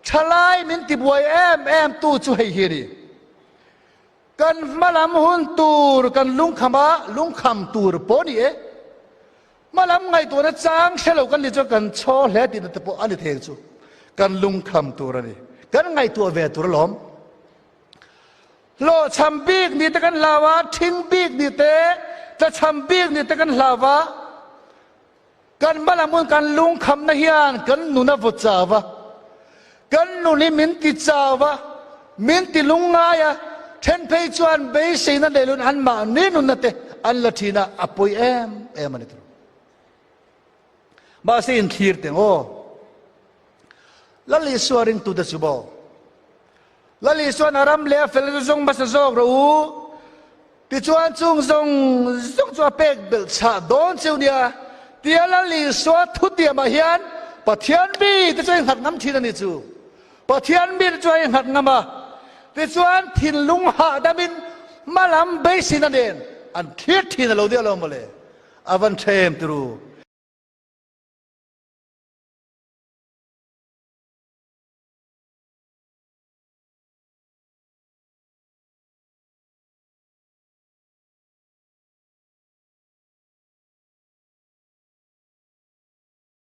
Thalai min tibuai em em tu chu hei hi a ni. Kan hmalam hun tur kan lungkham a, lungkham tur pawh a ni e. Hmalam ngaihtuahna chang hre lo kan ni chuan kan chhaw hle tihna te pawh a ni thei ang chu. Kan lungkham tur a ni. Kan ngaihtuah ve tur alawm. Hlawhchham bik ni te kan hlau a, thing bik ni te, tlachham bik ni te kan hlau a. Kan hmalam hun kan lungkhamna hian kan nun a vaw chau a, kan nun hi min ti chau a, min ti lungngai a, then phei chuan beiseina nei lun anmahni nunna te an la thin a, a pawi em em a ni tur. Mahse inthlir teng aw. Lal Isua ringtute chu maw? Lal Isuan a ram leh a fel chu zawng hmasa zawk rawh u. Tichuan chung zawng zawng chu a pek belh chhah dawn cheu nia. Tia Lal Isua thutiamah hian Pathian mite chu a innghat ngam thin a ni chu. Pathian mite chu a innghat ngam a. Tichuan thinlung hahdamin hmalam beiseina nen an thlir thin a lo nia lo mawle. A van tha em tiru.